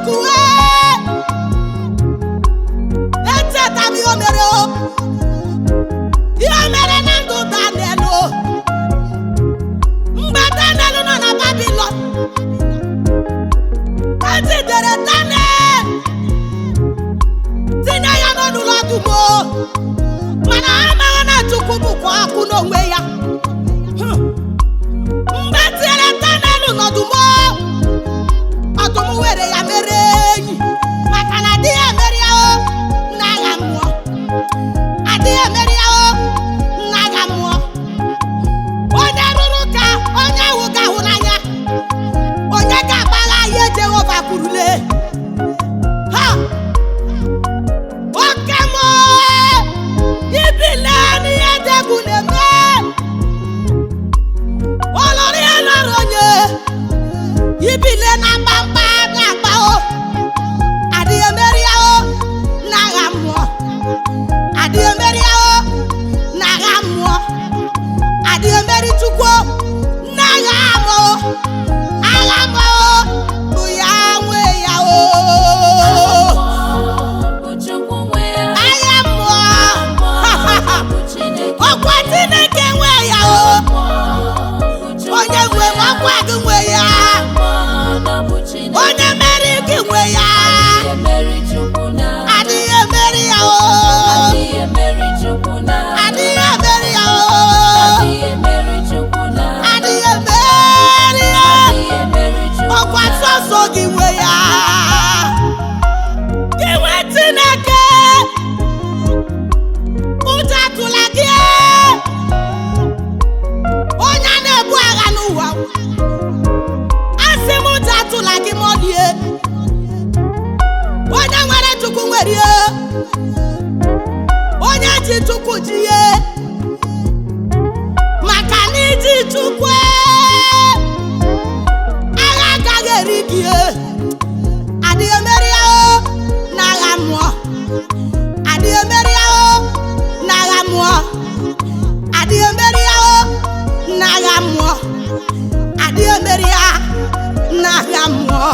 Chukwu. Echeta m ihe o mere o, ihe mere na ndụ Daniel o. Mgbe Daniel nọ na Babilọn, ejidere Daniel tinye ya n'ọnụụlọ ọdụm o, mana ha amaghị na Chukwu bụkwa ọkụ n'onwe ya. Mgbe tinyere Daniel n'ọdụm o, ọdụm were ya mere enyi, maka na adịghị emeri ya o n'agha mmụọ, adịghị emeri ya o n'agha mmụọ. Onye rụrụ ka onye ahụ ga-ahụ n'anya, onye ga-agbagha ihe Jehova kwurule ha. Oke mmụọ ibile n'ihe dị egwu na-eme ọlọrọ ya lọrọ onye ibile na mgbamgba na-agba o, adịghị emeri ya o n'agha mmụọ, adịghị emeri ya o n'agha mmụọ, adịghị emeri Chukwu n'agha mmụọ. Agha mmụọ bụ ya nwe ya o. Bụ Chukwu nwe ya. Agha mmụọ. Mmụọ bụ Chineke. Ọkwa Chineke nwe ya o. Mmụọ bụ Chukwu. Onye nwe m, ọkwa gị nwe ya. Mmụọ na bụ Chineke. Onye meri gị nwe ya. Adịghị emeri Chukwu na. Adịghị emeri ya o. Adịghị emeri Chukwu na. Adịghị emeri ya o. Adịghị emeri Chukwu na. Adịghị emeri ya. Adịghị emeri Chukwu Ọkwa na. sọsọ gị nwe ya, gị nwe Chineke. Ụjọ atụla gị, onye a na-ebu agha n'ụwa. Asị m, ụjọ atụla gị mọlie. Onye nwere Chukwu nwere ihe. Onye ji Chukwu ji ihe, maka na iji Chukwu, agha agaghị eri gị. Adịghị emeri ya o n'agha mmụọ, adịghị emeri ya o n'agha mmụọ, adịghị emeri ya o n'agha mmụọ, adịghị emeri ya n'agha mmụọ.